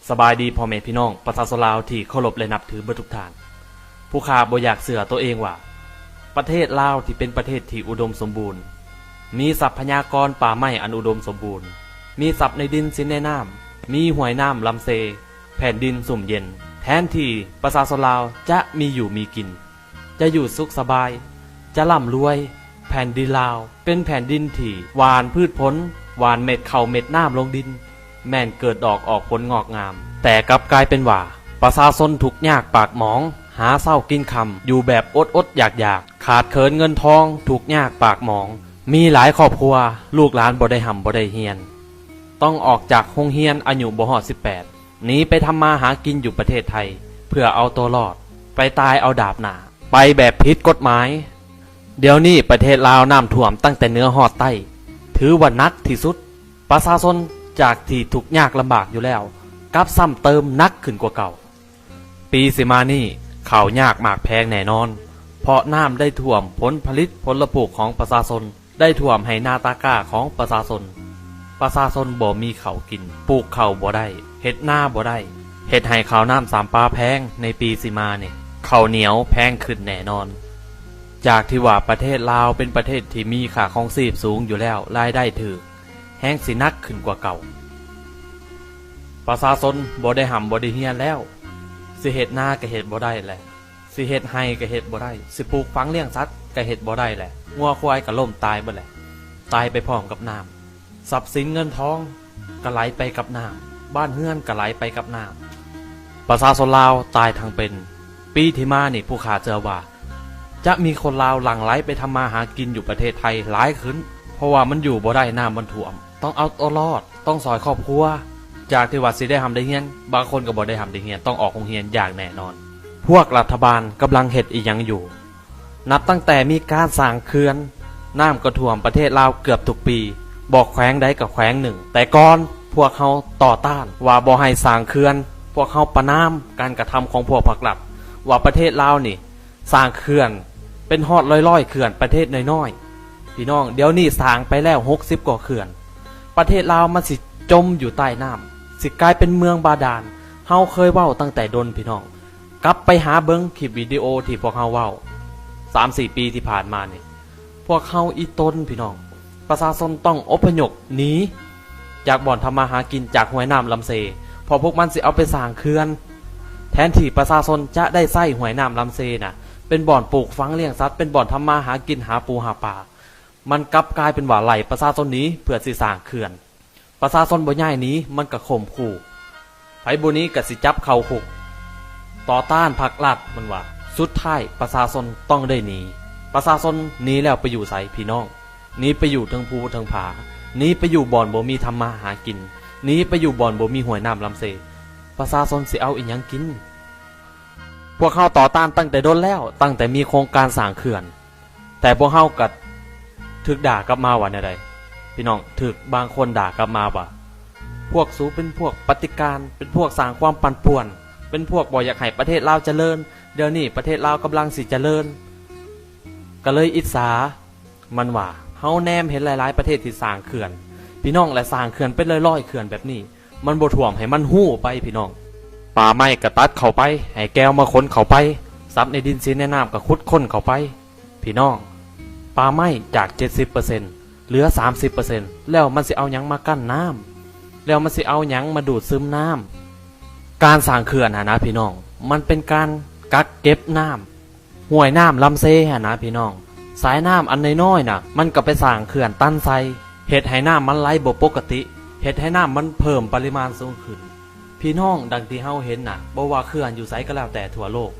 ສະບາຍດີພໍ່ແມ່ພີ່ນ້ອງປະຊາຊົນລາວທີ່ເຄົາລົບ ແລະ ນັບຖືເບິດທຸກທ່ານ. ຜູ້ຂ້າບໍ່ຢາກເຊື່ອໂຕເອງວ່າ ປະເທດລາວທີ່ເປັນປະເທດທີ່ອຸດົມສົມບູນ, ມີຊັບພະຍາກອນປ່າໄມ້ອັນອຸດົມສົມບູນ, ມີຊັບໃນດິນສິນໃນນ້ຳ, ມີຫ້ວຍນ້ຳລຳເຊ, ແຜ່ນດິນຊຸ່ມເຢັນ, ແທນທີ່ປະຊາຊົນລາວຈະມີຢູ່ມີກິນ, ຈະຢູ່ສຸກສະບາຍ, ຈະລ່ຳລວຍ, ແຜ່ນດິນລາວເປັນແຜ່ນດິນທີ່ຫວ່ານພືດຜົນ, ຫວ່ານເມັດເຂົ້າເມັດນ້ຳລົງດິນ, ແມ່ນເກີດດອກອອກຜົນງອກງາມ. ແຕ່ກັບກາຍເປັນວ່າ ປະຊາຊົນທຸກຍາກປາກໝອງ, ຫາເຊົ້າກິນຄ່ຳ, ຢູ່ແບບອົດໆຢາກໆ, ຂາດເຂີນເງິນທອງ, ທຸກຍາກປາກໝອງ. ມີຫຼາຍຄອບຄົວ ລູກຫຼານບໍ່ໄດ້ຮ່ຳບໍ່ໄດ້ຮຽນ, ຕ້ອງອອກຈາກໂຮງຮຽນອາຍຸບໍ່ຮອດສິບແປດ, ໜີໄປທຳມາຫາກິນຢູ່ປະເທດໄທ ເພື່ອເອົາຕົວລອດ, ໄປຕາຍເອົາດາບໜ້າ, ໄປແບບຜິດກົດໝາຍ. ດຽວນີ້ປະເທດລາວນ້ຳຖ້ວມຕັ້ງແຕ່ເໜືອຮອດໃຕ້, ຖືວ່າໜັກທີ່ສຸດ. ປະຊາຊົນຈາກທີ່ທຸກຍາກລຳບາກຢູ່ແລ້ວ, ກັບຊ້ຳເຕີມໜັກຂຶ້ນກວ່າເກົ່າ. ປີຊິມານີ້ ເຂົ້າຍາກໝາກແພງແນ່ນອນ, ເພາະນ້ຳໄດ້ຖ້ວມຜົນຜະລິດຜົນລະປູກຂອງປະຊາຊົນ, ໄດ້ຖ້ວມໄຮ່ນາຕາກ້າຂອງປະຊາຊົນ. ປະຊາຊົນບໍ່ມີເຂົ້າກິນ, ປູກເຂົ້າບໍ່ໄດ້, ເຮັດນາບໍ່ໄດ້, ເຮັດໃຫ້ເຂົ້ານ້ຳສາມປາແພງໃນປີຊິມານີ້. ເຂົ້າໜຽວແພງຂຶ້ນແນ່ນອນ. ຈາກທີ່ວ່າປະເທດລາວເປັນປະເທດທີ່ມີຄ່າຄອງຊີບສູງຢູ່ແລ້ວ, ລາຍໄດ້ຖືກ, ແຮງຊິໜັກຂຶ້ນກວ່າເກົ່າ. ປະຊາຊົນບໍ່ໄດ້ຮ່ຳບໍ່ໄດ້ຮຽນແລ້ວ, ຊິເຮັດນາກໍເຮັດບໍ່ໄດ້ແຫຼະ, ຊິເຮັດໄຮ່ກໍເຮັດບໍ່ໄດ້, ຊິປູກຝັງລ້ຽງສັດກໍເຮັດບໍ່ໄດ້ແຫຼະ, ງົວຄວາຍກໍລົ້ມຕາຍເບິດແຫຼະ, ຕາຍໄປພ້ອມກັບນ້ຳ. ຊັບສິນເງິນທອງກໍໄຫຼໄປກັບນ້ຳ, ບ້ານເຮືອນກໍໄຫຼໄປກັບນ້ຳ. ປະຊາຊົນລາວຕາຍທັງເປັນ. ປີທີ່ມານີ້ ຜູ້ຂ້າເຊື່ອວ່າ ຈະມີຄົນລາວຫຼັ່ງໄຫຼໄປທຳມາຫາກິນຢູ່ປະເທດໄທຫຼາຍຂຶ້ນ, ເພາະວ່າມັນຢູ່ບໍ່ໄດ້, ນ້ຳມັນຖ້ວມ, ຕ້ອງເອົາຕົວລອດ, ຕ້ອງຊ່ອຍຄອບຄົວ. ຈາກທີ່ວ່າຊິໄດ້ຮ່ຳໄດ້ຮຽນ, ບາງຄົນກໍບໍ່ໄດ້ຮ່ຳໄດ້ຮຽນ, ຕ້ອງອອກໂຮງຮຽນຢ່າງແນ່ນອນ. ພວກລັດຖະບານກຳລັງເຮັດອີ່ຫຍັງຢູ່? ນັບຕັ້ງແຕ່ມີການສ້າງເຂື່ອນ, ນ້ຳກໍຖ້ວມປະເທດລາວເກືອບທຸກປີ, ບໍ່ແຂວງໃດກໍແຂວງໜຶ່ງ. ແຕ່ກ່ອນພວກເຮົາຕໍ່ຕ້ານວ່າບໍ່ໃຫ້ສ້າງເຂື່ອນ, ພວກເຮົາປະນາມການກະທຳຂອງພວກພາກລັດ ວ່າປະເທດລາວນີ້ ສ້າງເຂື່ອນເປັນຮອດຮ້ອຍໆເຂື່ອນ, ປະເທດນ້ອຍໆ. ພີ່ນ້ອງ, ດຽວນີ້ສ້າງໄປແລ້ວຫົກສິບກວ່າເຂື່ອນ. ປະເທດລາວມັນຊິຈົມຢູ່ໃຕ້ນ້ຳ, ຊິກາຍເປັນເມືອງບາດານ. ເຮົາເຄີຍເວົ້າຕັ້ງແຕ່ດົນ, ພີ່ນ້ອງ. ກັບໄປຫາເບິ່ງຄລິບວິດີໂອທີ່ພວກເຮົາເວົ້າສາມສີ່ປີທີ່ຜ່ານມານີ້. ພວກເຮົາອີ່ຕົນ, ພີ່ນ້ອງ, ປະຊາຊົນຕ້ອງອົບພະຍົບໜີຈາກບ່ອນທຳມາຫາກິນຈາກຫ້ວຍນ້ຳລຳເຊ, ເພາະພວກມັນຊິເອົາໄປສ້າງເຂື່ອນ, ແທນທີ່ປະຊາຊົນຈະໄດ້ໃຊ້ຫ້ວຍນ້ຳລຳເຊນະ ເປັນບ່ອນປູກຝັງລ້ຽງສັດ, ເປັນບ່ອນທຳມາຫາກິນ, ຫາປູຫາປາ. ມັນກັບກາຍເປັນວ່າໄລ່ປະຊາຊົນໜີເພື່ອຊິສ້າງເຂື່ອນ. ປະຊາຊົນບໍ່ຍ້າຍໜີ, ມັນກະຂົ່ມຂູ່. ໃຜບໍ່ໜີກະຊິຈັບເຂົ້າຄຸກ. ຕໍ່ຕ້ານພັກລັດ, ມັນວ່າ. ສຸດທ້າຍປະຊາຊົນຕ້ອງໄດ້ໜີ. ປະຊາຊົນໜີແລ້ວໄປຢູ່ໃສ, ພີ່ນ້ອງ? ໜີໄປຢູ່ເທິງພູເທິງຜາ, ໜີໄປຢູ່ບ່ອນບໍ່ມີທຳມາຫາກິນ, ໜີໄປຢູ່ບ່ອນບໍ່ມີຫ້ວຍນ້ຳລຳເຊ. ປະຊາຊົນຊິເອົາອີ່ຫຍັງກິນ? ພວກເຮົາຕໍ່ຕ້ານຕັ້ງແຕ່ດົນແລ້ວ, ຕັ້ງແຕ່ມີໂຄງການສ້າງເຂື່ອນ. ແຕ່ພວກເຮົາກໍຖືກດ່າກັບມາວ່າແນວໃດ? ພີ່ນ້ອງ, ຖືກບາງຄົນດ່າກັບມາວ່າ ພວກສູເປັນພວກປະຕິການ, ເປັນພວກສ້າງຄວາມປັ່ນປ່ວນ, ເປັນພວກບໍ່ຢາກໃຫ້ປະເທດລາວຈະເລີນ. ດຽວນີ້ປະເທດລາວກຳລັງຊິຈະເລີນ, ກໍເລີຍອິດສາ. ມັນວ່າ ເຮົາແນມເຫັນຫຼາຍໆປະເທດທີ່ສ້າງເຂື່ອນ, ພີ່ນ້ອງ, ແລະ ສ້າງເຂື່ອນເປັນຮ້ອຍໆເຂື່ອນແບບນີ້. ມັນບໍ່ຖ້ວມໃຫ້ມັນຮູ້ໄປ, ພີ່ນ້ອງ. ປ່າໄມ້ກໍຕັດເຂົ້າໄປ, ໄຮ່ແກ້ວມາຂົນເຂົ້າໄປ, ຊັບໃນດິນສິນໃນນ້ຳກໍຂຸດຄົ້ນເຂົ້າໄປ. ພີ່ນ້ອງ, ປ່າໄມ້ຈາກເຈັດສິບເປີເຊັນ ເຫຼືອສາມສິບເປີເຊັນ ແລ້ວມັນຊິເອົາຫຍັງມາກັ້ນນ້ຳ? ແລ້ວມັນຊິເອົາຫຍັງມາດູດຊຶມນ້ຳ? ການສ້າງເຂື່ອນຫັ້ນນະ, ພີ່ນ້ອງ, ມັນເປັນການກັກເກັບນ້ຳ. ຫ້ວຍນ້ຳລຳເຊຫັ້ນນະ, ພີ່ນ້ອງ, ສາຍນ້ຳອັນນ້ອຍໆນະ ມັນກໍໄປສ້າງເຂື່ອນຕັນໃສ່, ເຮັດໃຫ້ນ້ຳມັນໄຫຼບໍ່ປົກກະຕິ, ເຮັດໃຫ້ນ້ຳມັນເພີ່ມປະລິມານສູງຂຶ້ນ. ພີ່ນ້ອງ, ດັ່ງທີ່ເຮົາເຫັນນະ, ບໍ່ວ່າເຂື່ອນຢູ່ໃສກໍແລ້ວແຕ່ທົ່ວໂລກ,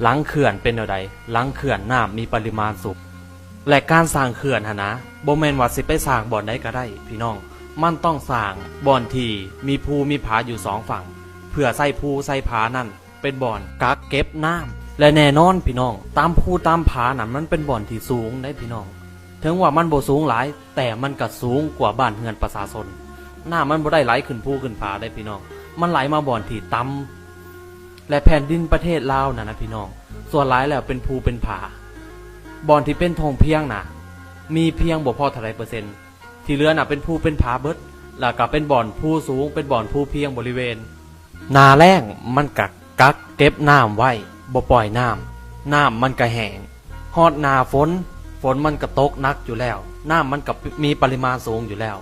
ຫຼັງເຂື່ອນເປັນແນວໃດ? ຫຼັງເຂື່ອນນ້ຳມີປະລິມານສູງ. ແລະ ການສ້າງເຂື່ອນຫັ້ນນະ, ບໍ່ແມ່ນວ່າຊິໄປສ້າງບ່ອນໃດກໍໄດ້, ພີ່ນ້ອງ. ມັນຕ້ອງສ້າງບ່ອນທີ່ມີພູມີຜາຢູ່ສອງຝັ່ງ, ເພື່ອໃຊ້ພູໃຊ້ຜານັ້ນ ເປັນບ່ອນກັກເກັບນ້ຳ. ແລະ ແນ່ນອນ, ພີ່ນ້ອງ, ຕາມພູຕາມຜານັ້ນ ມັນເປັນບ່ອນທີ່ສູງເດ້, ພີ່ນ້ອງ. ເຖິງວ່າມັນບໍ່ສູງຫຼາຍ, ແຕ່ມັນກໍສູງກວ່າບ້ານເຮືອນປະຊາຊົນ. ນ້ຳມັນບໍ່ໄດ້ໄຫຼຂຶ້ນພູຂຶ້ນຜາເດ້, ພີ່ນ້ອງ. ມັນໄຫຼມາບ່ອນທີ່ຕ່ຳ. ແລະ ແຜ່ນດິນປະເທດລາວນັ້ນນະ, ພີ່ນ້ອງ, ສ່ວນຫຼາຍແລ້ວເປັນພູເປັນຜາ. ບ່ອນທີ່ເປັນທົ່ງພຽງນະ, ມີພຽງບໍ່ພໍເທົ່າໃດເປີເຊັນ. ທີ່ເຫຼືອນະເປັນພູເປັນຜາເບິດ, ແລ້ວກໍເປັນບ່ອນພູສູງ, ເປັນບ່ອນພູພຽງບໍລິເວນ. ໜ້າແລ້ງມັນກະກັກເກັບນ້ຳໄວ້ ບໍ່ປ່ອຍນ້ຳ ນ້ຳມັນກະແຫ້ງ. ຮອດໜ້າຝົນ ຝົນມັນກະຕົກໜັກຢູ່ແລ້ວ ນ້ຳມັນກະມີປະລິມານສູງຢູ່ແລ້ວ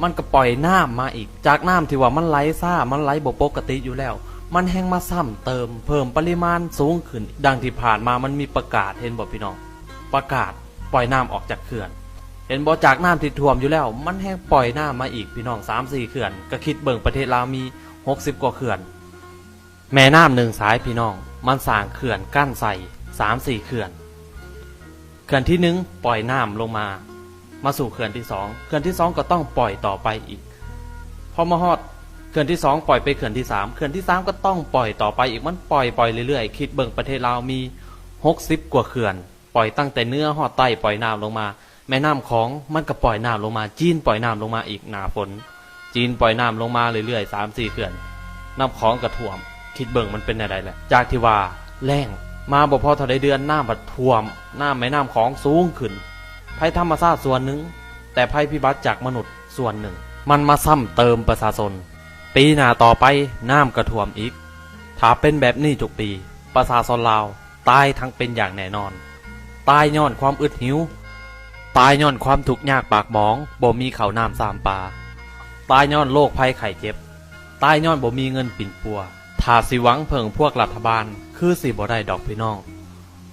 ມັນກະປ່ອຍນ້ຳມາອີກ ຈາກນ້ຳທີ່ວ່າມັນໄຫຼຊ້າ ມັນໄຫຼບໍ່ປົກກະຕິຢູ່ແລ້ວ ມັນແຮ່ງມາຊ້ຳເຕີມ ເພີ່ມປະລິມານສູງຂຶ້ນ. ດັ່ງທີ່ຜ່ານມາມັນມີປະກາດ ເຫັນບໍ່ພີ່ນ້ອງ? ປະກາດປ່ອຍນ້ຳອອກຈາກເຂື່ອນ ເຫັນບໍ່? ຈາກນ້ຳທີ່ຖ້ວມຢູ່ແລ້ວ ມັນແຮ່ງປ່ອຍນ້ຳມາອີກ ພີ່ນ້ອງ ສາມສີ່ເຂື່ອນ ກະຄິດເບິ່ງ ປະເທດລາວມີຫົກສິບກວ່າເຂື່ອນ. ແມ່ນ້ຳໜຶ່ງສາຍ ພີ່ນ້ອງ ມັນສ້າງເຂື່ອນກັ້ນໃສ່ສາມສີ່ເຂື່ອນ. ເຂື່ອນທີໜຶ່ງປ່ອຍນ້ຳລົງມາ ມາສູ່ເຂື່ອນທີສອງ ເຂື່ອນທີສອງກໍຕ້ອງປ່ອຍຕໍ່ໄປອີກ. ພໍມາຮອດເຂື່ອນທີສອງ ປ່ອຍໄປເຂື່ອນທີສາມ ເຂື່ອນທີສາມກໍຕ້ອງປ່ອຍຕໍ່ໄປອີກ ມັນປ່ອຍ ປ່ອຍເລື້ອຍໆ. ຄິດເບິ່ງ ປະເທດລາວມີຫົກສິບກວ່າເຂື່ອນ ປ່ອຍຕັ້ງແຕ່ເໜືອຮອດໃຕ້ ປ່ອຍນ້ຳລົງມາ. ແມ່ນ້ຳຂອງມັນກໍປ່ອຍນ້ຳລົງມາ ຈີນປ່ອຍນ້ຳລົງມາອີກໜ້າຝົນ ຈີນປ່ອຍນ້ຳລົງມາເລື້ອຍໆ ສາມສີ່ເຂື່ອນ ນ້ຳຂອງກໍຖ້ວມ. ຄິດເບິ່ງມັນເປັນແນວໃດແຫຼະ ຈາກທີ່ວ່າແລ້ງ ມາບໍ່ພໍເທົ່າໃດເດືອນ ນ້ຳພັດຖ້ວມ ນ້ຳແມ່ນ້ຳຂອງສູງຂຶ້ນ. ໄພທຳມະຊາດສ່ວນໜຶ່ງ ແຕ່ໄພພິບັດຈາກມະນຸດສ່ວນໜຶ່ງ ມັນມາຊ້ຳເຕີມປະຊາຊົນ. ປີໜ້າຕໍ່ໄປນ້ຳກໍຖ້ວມອີກ. ຖ້າເປັນແບບນີ້ທຸກປີ ປະຊາຊົນລາວ ຕາຍທັງເປັນຢ່າງແນ່ນອນ. ຕາຍຍ້ອນຄວາມອຶດຫິວ, ຕາຍຍ້ອນຄວາມທຸກຍາກປາກໝອງ, ບໍ່ມີເຂົ້ານ້ຳຊາມປາ, ຕາຍຍ້ອນໂລກໄພໄຂ້ເຈັບ, ຕາຍຍ້ອນບໍ່ມີເງິນປິ່ນປົວ. ຖ້າຊິຫວັງເພິ່ງພວກລັດຖະບານ ຄືຊິບໍ່ໄດ້ດອກພີ່ນ້ອງ,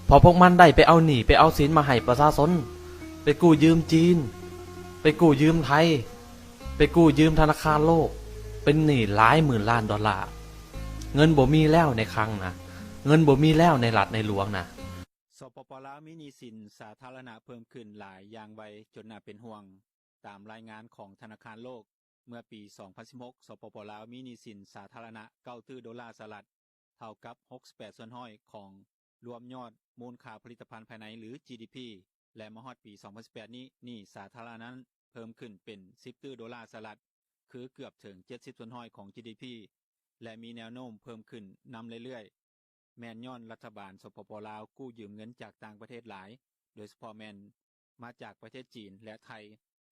ເພາະພວກມັນໄດ້ໄປເອົາໜີ້ໄປເອົາສິນມາໃຫ້ປະຊາຊົນ, ໄປກູ້ຢືມຈີນ, ໄປກູ້ຢືມໄທ, ໄປກູ້ຢືມທະນາຄານໂລກ ເປັນໜີ້ຫຼາຍໝື່ນລ້ານດອນລາ. ເງິນບໍ່ມີແລ້ວໃນຄັງນະ, ເງິນບໍ່ມີແລ້ວໃນລັດໃນຫຼວງນະ. ສປປ ລາວ ມີໜີ້ສິນສາທາລະນະເພີ່ມຂຶ້ນຫຼາຍຢ່າງໄວຈົນໜ້າເປັນຫ່ວງ. ຕາມລາຍງານຂອງທະນາຄານໂລກ, ເມື່ອປີສອງພັນສິບຫົກ ສປປ ລາວ ມີໜີ້ສິນສາທາລະນະເກົ້າຕື້ໂດລາສະຫະລັດ, ເທົ່າກັບຫົກສິບແປດສ່ວນຮ້ອຍຂອງລວມຍອດມູນຄ່າຜະລິດຕະພັນພາຍໃນ ຫຼື ຈີດີພີ ແລະ ມາຮອດປີສອງພັນສິບແປດນີ້, ໜີ້ສາທາລະນະນັ້ນເພີ່ມຂຶ້ນເປັນສິບຕື້ໂດລາສະຫະລັດ, ຄືເກືອບເຖິງເຈັດສິບສ່ວນຮ້ອຍຂອງຈີດີພີ ແລະ ມີແນວໂນ້ມເພີ່ມຂຶ້ນນຳເລື້ອຍໆ. ແມ່ນຍ້ອນລັດຖະບານ ສປປ ລາວ ກູ້ຢືມເງິນຈາກຕ່າງປະເທດຫຼາຍ, ໂດຍສະເພາະແມ່ນມາຈາກປະເທດຈີນ ແລະ ໄທ,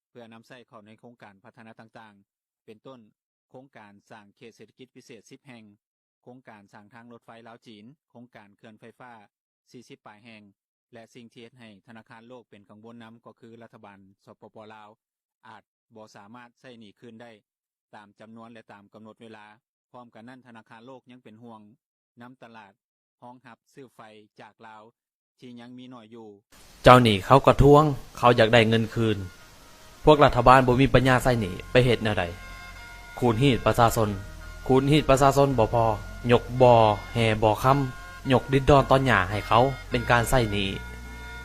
ເພື່ອນຳໃຊ້ເຂົ້າໃນໂຄງການພັດທະນາຕ່າງໆ ເປັນຕົ້ນ ໂຄງການສ້າງເຂດເສດຖະກິດພິເສດສິບແຫ່ງ, ໂຄງການສ້າງທາງລົດໄຟລາວ-ຈີນ, ໂຄງການເຂື່ອນໄຟຟ້າສີ່ສິບປາຍແຫ່ງ ແລະ ສິ່ງທີ່ເຮັດໃຫ້ທະນາຄານໂລກເປັນກັງວົນນຳກໍຄືລັດຖະບານ ສປປ ລາວ ອາດບໍ່ສາມາດໃຊ້ໜີ້ຄືນໄດ້ຕາມຈຳນວນ ແລະ ຕາມກຳນົດເວລາ. ພ້ອມກັນນັ້ນ, ທະນາຄານໂລກຍັງເປັນຫ່ວງນຳຕະຫຼາດຮອງຮັບຊື້ໄຟຈາກລາວທີ່ຍັງມີໜ້ອຍຢູ່. ເຈົ້າໜີ້ເຂົາກໍທວງ, ເຂົາຢາກໄດ້ເງິນຄືນ. ພວກລັດຖະບານບໍ່ມີປັນຍາໃຊ້ໜີ້, ໄປເຮັດແນວໃດ? ຂູດຮີດປະຊາຊົນ, ຂູດຮີດປະຊາຊົນບໍ່ພໍ, ຍົກບໍ່ແຮ່ບໍ່ຄຳ, ຍົກດິນດອນຕອນຫຍ້າໃຫ້ເຂົາເປັນການໃຊ້ໜີ້.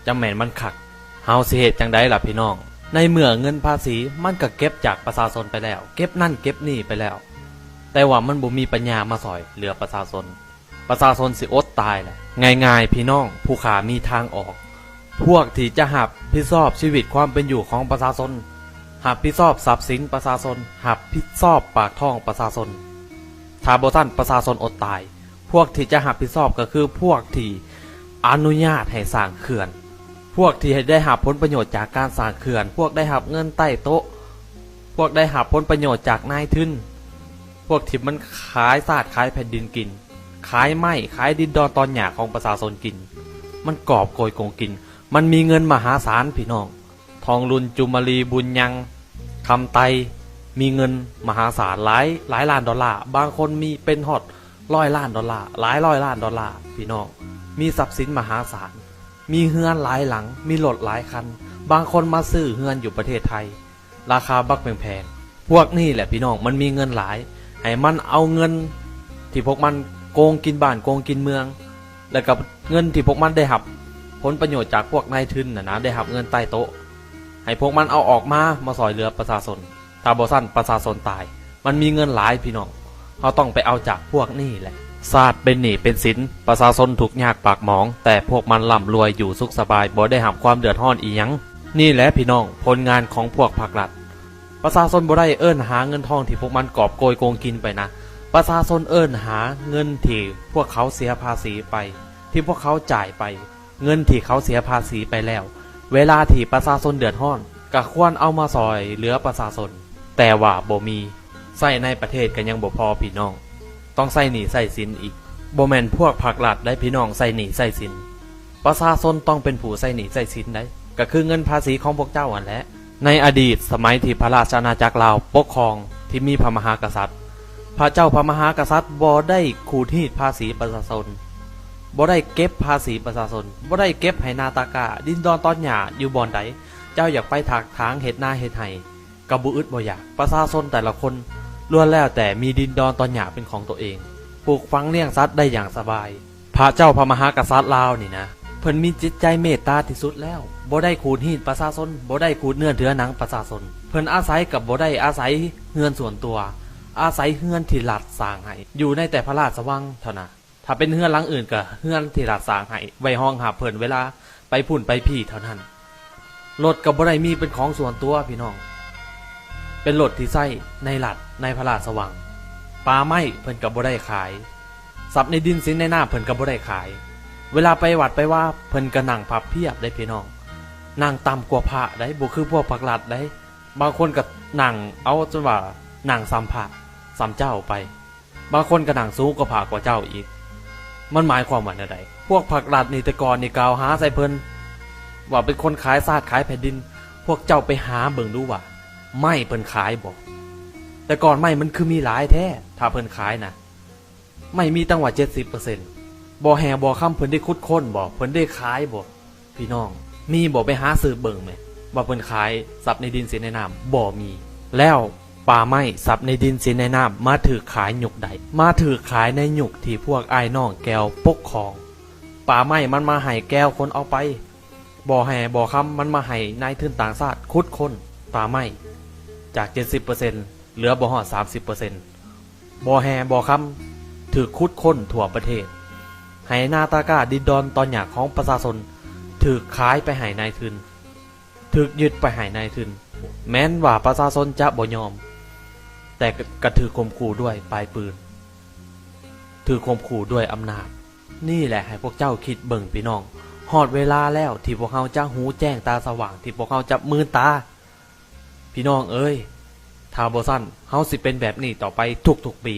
ຈັ່ງແມ່ນມັນຄັກ. ເຮົາຊິເຮັດຈັ່ງໃດລະພີ່ນ້ອງ? ໃນເມື່ອເງິນພາສີມັນກໍເກັບຈາກປະຊາຊົນໄປແລ້ວ, ເກັບນັ້ນເກັບນີ້ໄປແລ້ວ, ແຕ່ວ່າມັນບໍ່ມີປັນຍາມາຊ່ອຍເຫຼືອປະຊາຊົນ. ປະຊາຊົນຊິອົດຕາຍແຫຼະ. ງ່າຍໆ ພີ່ນ້ອງ, ຜູ້ຂ້າມີທາງອອກ. ພວກທີ່ຈະຮັບຜິດຊອບຊີວິດຄວາມເປັນຢູ່ຂອງປະຊາຊົນ, ຮັບຜິດຊອບຊັບສິນປະຊາຊົນ, ຮັບຜິດຊອບປາກທ້ອງປະຊາຊົນ. ຖ້າບໍ່ຊັ້ນປະຊາຊົນອົດຕາຍ. ພວກທີ່ຈະຮັບຜິດຊອບກໍຄືພວກທີ່ອະນຸຍາດໃຫ້ສ້າງເຂື່ອນ, ພວກທີ່ໄດ້ຮັບຜົນປະໂຫຍດຈາກການສ້າງເຂື່ອນ, ພວກໄດ້ຮັບເງິນໃຕ້ໂຕະ, ພວກໄດ້ຮັບຜົນປະໂຫຍດຈາກນາຍທຶນ, ພວກທີ່ມັນຂາຍຊາດຂາຍແຜ່ນດິນກິນ, ຂາຍໄມ້, ຂາຍດິນດອນຕອນຫຍ້າຂອງປະຊາຊົນກິນ, ມັນກອບໂກຍໂກງກິນ, ມັນມີເງິນມະຫາສານ ພີ່ນ້ອງ. ທອງລຸນ, ຈຸມມະລີ, ບຸນຍັງ, ຄຳໄຕ ມີເງິນມະຫາສານ ຫຼາຍ, ຫຼາຍລ້ານດອນລາ, ບາງຄົນມີເປັນຮອດຮ້ອຍລ້ານດອນລາ, ຫຼາຍຮ້ອຍລ້ານດອນລາ ພີ່ນ້ອງ, ມີຊັບສິນມະຫາສານ, ມີເຮືອນຫຼາຍຫຼັງ, ມີລົດຫຼາຍຄັນ, ບາງຄົນມາຊື້ເຮືອນຢູ່ປະເທດໄທ ລາຄາບັກແພງໆ. ພວກນີ້ແຫຼະພີ່ນ້ອງ ມັນມີເງິນຫຼາຍ, ໃຫ້ມັນເອົາເງິນທີ່ພວກມັນໂກງກິນບ້ານໂກງກິນເມືອງ ແລ້ວກໍເງິນທີ່ພວກມັນໄດ້ຮັບຜົນປະໂຫຍດຈາກພວກນາຍທຶນນະນະ, ໄດ້ຮັບເງິນໃຕ້ໂຕະ, ໃຫ້ພວກມັນເອົາອອກມາ ມາຊ່ອຍເຫຼືອປະຊາຊົນ. ຖ້າບໍ່ຊັ້ນປະຊາຊົນຕາຍ. ມັນມີເງິນຫຼາຍພີ່ນ້ອງ, ເຮົາຕ້ອງໄປເອົາຈາກພວກນີ້ແຫຼະ. ຊາດເປັນໜີ້ເປັນສິນ, ປະຊາຊົນທຸກຍາກປາກໝອງ, ແຕ່ພວກມັນລ່ຳລວຍຢູ່ສຸກສະບາຍ, ບໍ່ໄດ້ຮັບຄວາມເດືອດຮ້ອນອີ່ຫຍັງ. ນີ້ແຫຼະພີ່ນ້ອງ, ຜົນງານຂອງພວກພັກລັດ. ປະຊາຊົນບໍ່ໄດ້ເອີ້ນຫາເງິນທອງທີ່ພວກມັນກອບໂກຍໂກງກິນໄປນະ. ປະຊາຊົນເອີ້ນຫາເງິນທີ່ພວກເຂົາເສຍພາສີໄປ, ທີ່ພວກເຂົາຈ່າຍໄປ, ເງິນທີ່ເຂົາເສຍພາສີໄປແລ້ວ. ເວລາທີ່ປະຊາຊົນເດືອດຮ້ອນ, ກໍຄວນເອົາມາຊ່ອຍເຫຼືອປະຊາຊົນ, ແຕ່ວ່າບໍ່ມີ, ໃຊ້ໃນປະເທດກໍຍັງບໍ່ພໍພີ່ນ້ອງ. ຕ້ອງໃຊ້ໜີ້ໃຊ້ສິນອີກ. ບໍ່ແມ່ນພວກພັກລັດໃດ໋ພີ່ນ້ອງໃຊ້ໜີ້ໃຊ້ສິນ. ປະຊາຊົນຕ້ອງເປັນຜູ້ໃຊ້ໜີ້ໃຊ້ສິນໃດ໋, ກໍຄືເງິນພາສີຂອງພວກເຈົ້າຫັ້ນແຫຼະ. ໃນອະດີດສະໄໝທີ່ພະລາຊະອານາຈັກລາວປົກຄອງ ທີ່ມີພະມະຫາກະສັດ, ພະເຈົ້າພະມະຫາກະສັດບໍ່ໄດ້ຂູດຮີດພາສີປະຊາຊົນ, ບໍ່ໄດ້ເກັບພາສີປະຊາຊົນ, ບໍ່ໄດ້ເກັບໄຮ່ນາຕາກ້າ, ດິນດອນຕອນຫຍ້າຢູ່ບ່ອນໃດ, ເຈົ້າຢາກໄປຖາກຖາງເຮັດນາເຮັດໄຮ່ ກໍບໍ່ອຶດບໍ່ຢາກ. ປະຊາຊົນແຕ່ລະຄົນລ້ວນແລ້ວແຕ່ມີດິນດອນຕອນຫຍ້າເປັນຂອງຕົວເອງ, ປູກຝັງລ້ຽງສັດໄດ້ຢ່າງສະບາຍ. ພະເຈົ້າພະມະຫາກະສັດລາວນີ້ນະ ເພິ່ນມີຈິດໃຈເມດຕາທີ່ສຸດແລ້ວ, ບໍ່ໄດ້ຂູດຮີດປະຊາຊົນ, ບໍ່ໄດ້ຂູດເນື້ອເຖືອໜັງປະຊາຊົນ. ເພິ່ນອາໄສກໍບໍ່ໄດ້ອາໄສເຮືອນສ່ວນຕົວ, ອາໄສເຮືອນທີ່ລັດສ້າງໃຫ້, ຢູ່ໃນແຕ່ພະລາຊະວັງເທົ່ານັ້ນ. ຖ້າເປັນເຮືອນຫຼັງອື່ນກໍເຮືອນທີ່ລັດສ້າງໃຫ້ ໄວ້ຮອງຮັບເພິ່ນເວລາໄປພຸ້ນໄປພີ້ເທົ່ານັ້ນ. ລົດກໍບໍ່ໄດ້ມີເປັນຂອງສ່ວນຕົວພີ່ນ້ອງ, ເປັນລົດທີ່ໃຊ້ໃນລັດໃນພະລາຊະວັງ. ປ່າໄມ້ເພິ່ນກໍບໍ່ໄດ້ຂາຍ, ຊັບໃນດິນສິນໃນນ້ຳເພິ່ນກໍບໍ່ໄດ້ຂາຍ. ເວລາໄປວັດໄປວາເພິ່ນກໍນັ່ງພັບພຽບໄດ໋ພີ່ນ້ອງ, ນັ່ງຕ່ຳກວ່າພະໄດ໋, ບໍ່ຄືພວກພັກລັດໄດ໋. ບາງຄົນກໍນັ່ງເອົາຈົນວ່ານັ່ງສ່ຳພະສ່ຳເຈົ້າໄປ. ບາງຄົນກໍນັ່ງສູງກວ່າພະກວ່າເຈົ້າອີກ. ມັນໝາຍຄວາມວ່າແນວໃດ? ພວກພັກລັດນີ້ແຕ່ກ່ອນນີ້ກ່າວຫາໃສ່ເພິ່ນວ່າເປັນຄົນຂາຍຊາດຂາຍແຜ່ນດິນ. ພວກເຈົ້າໄປຫາເບິ່ງດູວ່າໄມ້ເພິ່ນຂາຍບໍ່? ແຕ່ກ່ອນໄມ້ມັນຄືມີຫຼາຍແທ້, ຖ້າເພິ່ນຂາຍນະ ໄມ້ມີຕັ້ງວ່າເຈັດສິບເປີເຊັນ. ບໍ່ແຮ່ບໍ່ຄຳເພິ່ນໄດ້ຂຸດຄົ້ນບໍ່? ເພິ່ນໄດ້ຂາຍບໍ່? ພີ່ນ້ອງ ມີບໍ່? ໄປຫາສືບເບິ່ງແມ ວ່າເພິ່ນຂາຍຊັບໃນດິນສິນໃນນ້ຳ? ບໍ່ມີ. ແລ້ວປ່າໄມ້ຊັບໃນດິນສິນໃນນ້ຳມາຖືກຂາຍຍຸກໃດ? ມາຖືກຂາຍໃນຍຸກທີ່ພວກອ້າຍນ້ອງແກ່ວປົກຄອງ. ປ່າໄມ້ມັນມາໃຫ້ແກ່ວຄົນເອົາໄປ, ບໍ່ແຮ່ບໍ່ຄຳມັນມາໃຫ້ນາຍທຶນຕ່າງຊາດຂຸດຄົ້ນປ່າໄມ້ ຈາກເຈັດສິບເປີເຊັນ ເຫຼືອບໍ່ຮອດສາມສິບເປີເຊັນ. ບໍ່ແຮ່ບໍ່ຄຳຖືກຂຸດຄົ້ນທົ່ວປະເທດ. ໄຮ່ນາຕາກ້າດິນດອນຕອນຫຍ້າຂອງປະຊາຊົນຖືກຂາຍໄປໃຫ້ນາຍທຶນ, ຖືກຍຶດໄປໃຫ້ນາຍທຶນ. ແມ່ນວ່າປະຊາຊົນຈະບໍ່ຍອມ, ແຕ່ກະຖືກຂົ່ມຂູ່ດ້ວຍປາຍປືນ, ຖືກຂົ່ມຂູ່ດ້ວຍອຳນາດ. ນີ້ແຫຼະໃຫ້ພວກເຈົ້າຄິດເບິ່ງພີ່ນ້ອງ, ຮອດເວລາແລ້ວທີ່ພວກເຮົາຈະຮູ້ແຈ້ງຕາສະຫວ່າງ, ທີ່ພວກເຮົາຈະມືນຕາ. ພີ່ນ້ອງເອີຍ, ຖ້າບໍ່ຊັ້ນເຮົາຊິເປັນແບບນີ້ຕໍ່ໄປທຸກໆປີ.